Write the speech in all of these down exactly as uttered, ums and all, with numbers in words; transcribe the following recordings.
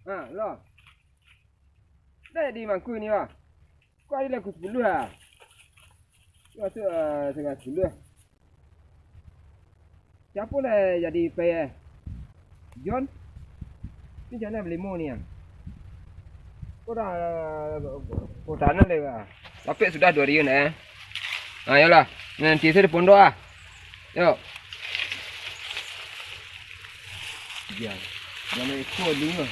Ha, lo. Dah jadi mangku ni, wah. Kok hari lah pukul sapuluah, ah? Masuk, ah, satangah sapuluah. Siapo lah jadi pai, eh? John? Ni John lah balimo ni, ah. Kok dah, kok tanah deh, ah. Lapek sudah duo hari, eh. Ah, yolah. Nanti saya di pondok, ah. Yo. Diam. Jangan ikut dulu.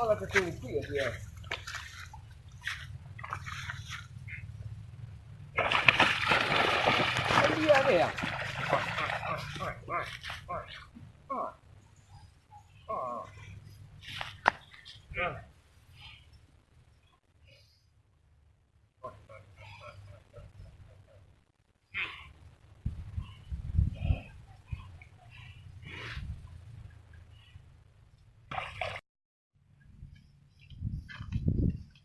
Alah, ketumpik ya dia. Dia ni ya.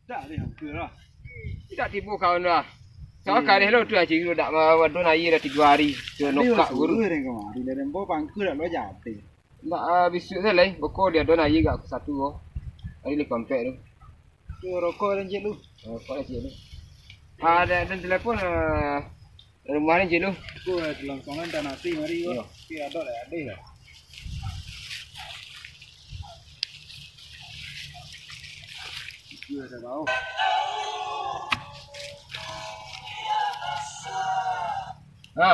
Dak leh angka lah. Dak tibo kawan lah. Sawa kareh lo tu aja dak ma-, wadon aia dah tigo hari. Tu nokak guru. Kamari dah dembo pangka dak lo jadi. Dak, ah, bisuak se lai. Boko dia don aia gak satu ko. Hari leh kampek tu. Tu rokok dan cik lu. Rokok dan cik lu. Ah, dan, dan telepon, ah, Rumah ni, Cik Lu? Aku, eh, selongkongan dan nasi mari, wah. Iyo. Tapi ada lah, ada lah. Itu dah tahu. Ha.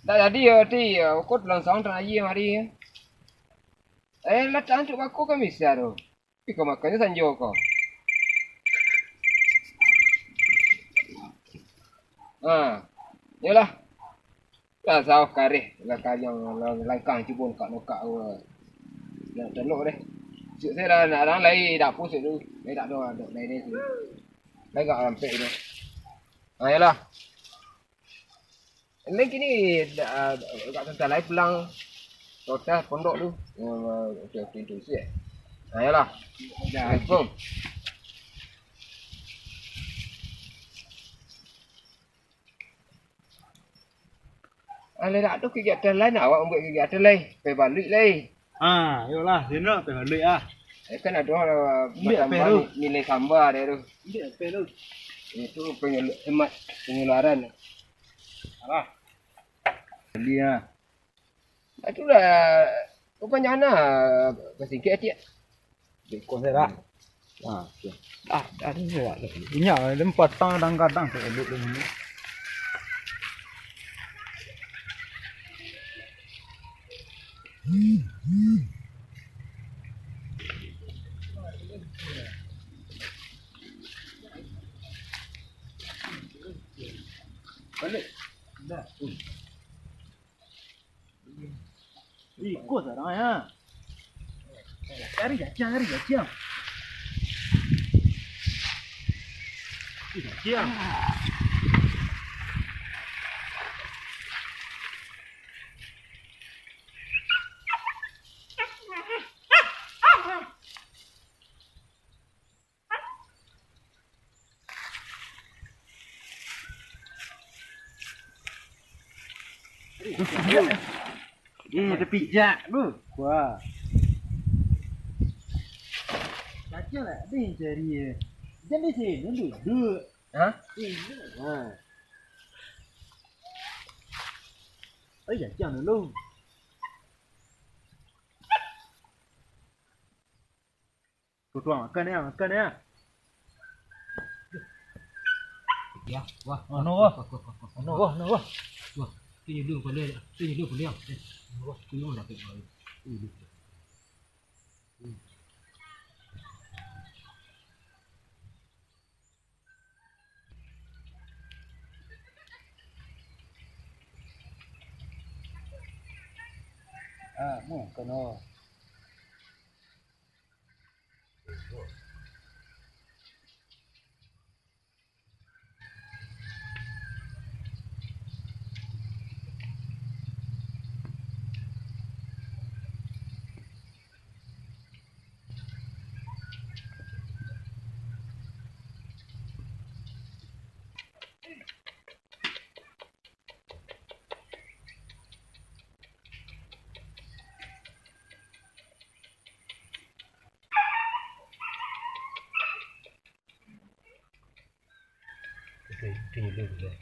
Tak jadi ya, ti ya. Aku tulang sound terakhir mari. Eh, lah tak antuk bako kan bisa tu. Ih, kau makannyo sanjo ko. Ha, iyolah. Lah, sawo kareh, lah kaliang, lah, langkah cubo nokak-nokak ko. Nak telok deh. Sik se lah, nak rang lai dapua sik tu. Lai dak ado, ado lai deh tu. Lai gak rampek tu. Ha, iyolah. Nan kini, ah, agak santai lai pulang. Kota pondok tu. Hmm, oke, oke, tu, siap. Nah, iyolah. Assalamualaikum. Alah, dak ado kegiatan lain, awak mambuek kegiatan lai. Pai baluik lai. Ah, iyolah, sino pai baluik ah. Eh, kan ado, ah, batambah ni-, nilai tambah dek tu. Ambiak pai tu. Itu penyelu-, hemat pengeluaran. Alah. Bali ah. Itulah, rupanya ana basingkek ciek. Beko se lah. Ah, oke. Ah, dah, dah, dah, dah. Inyo, dem patang kadang-kadang tu elok tu ni. Balik. Dah. Iko sarang ya. Cari jaciang, cari jaciang. Ih, jaciang. Eh, tapi jak tu. Wah. Kacau lah, ada yang cari ya. Jangan di sini duduk. Hah? Eh, ha. Oh, ya, jangan dulu. Tutuang, makan ya, makan ya. Ya, wah, ano, wah. Ano, wah, ano, wah. Wah, tu nyeluh pala, tu nyeluh pala. Eh, wah, tu nyeluh pala. Ah, makan, oh. Tidur dah.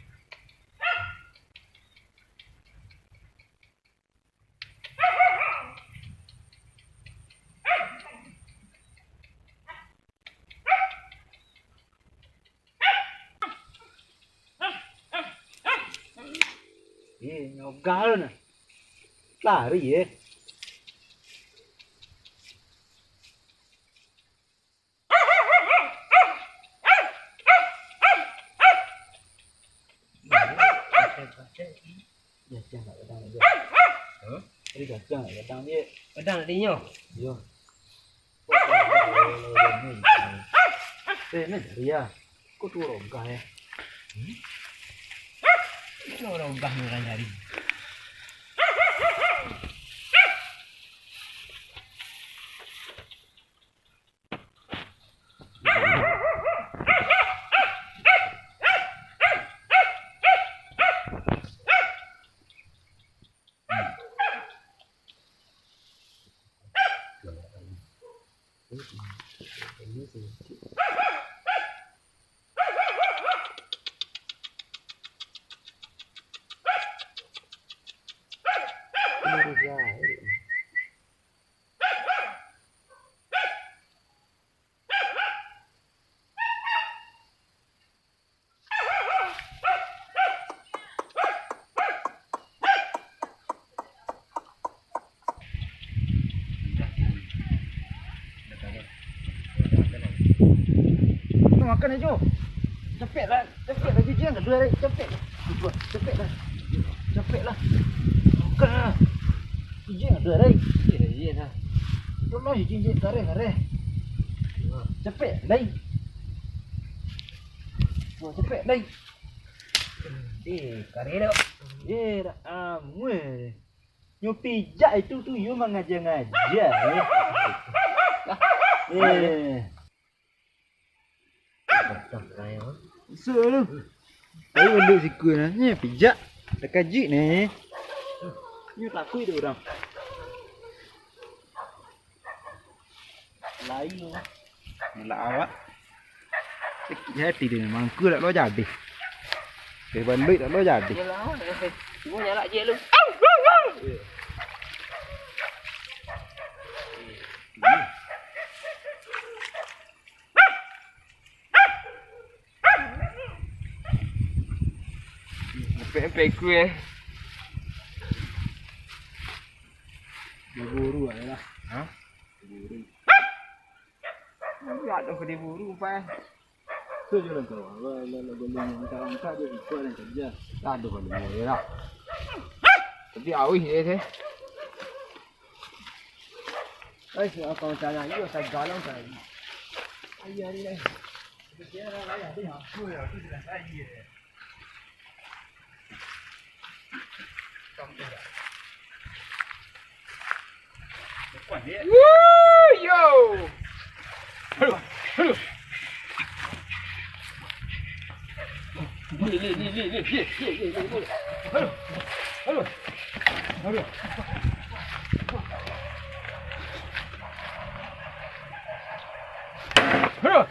Eh, nyogah lu nah. Lari, eh. Gajah nak gadang, Jek. Hah? Tadi gajah nak gadang, Jek. Gadang nak dinyo? Iyo. Eh, ni dari ya. Kok tu rogah ya? Hmm? Kok rogah ni orang cari? Makan aja. Capek lah, capek lah, jijik lah, dua hari, capek lah. Capek lah. Capek lah. Makan lah. Jijik lah, dua hari. Iya, iya lah. Tolong jijik, kareh, kareh. Capek, lai. Wah, capek, lai. Eh, kareh dah. Eh, dah amuah. Nyo pijak itu tu, yo mangaja-ngaja, eh. Eh. Suruh lu. Ayo lu siku nah. Ni pijak. Dah kajik ni. Ni takut tu orang. Lain tu. Nak awak. Sakik hati dia memang. Aku tak lo jadi. Dia banduit tak lo jadi. Yalah, eh, cuma nyalak je lu. Empek-empek ku, eh. Diburu aja lah. Hah? Diburu. Enggak ada ke diburu, Pak. Tu je lah kau. Lah, lah, lah, boleh angkat-angkat je, ikut dan kerja. Tak ada kalau boleh lah. Tapi awih je, sih. Eh, siapa kau cakap? Iyo, saya galau tadi. Ayo, hari ni. Dia orang lain, dia aku, aku sudah tadi. Woo, yo. Aduh, aduh. Aduh, aduh. Aduh. Aduh.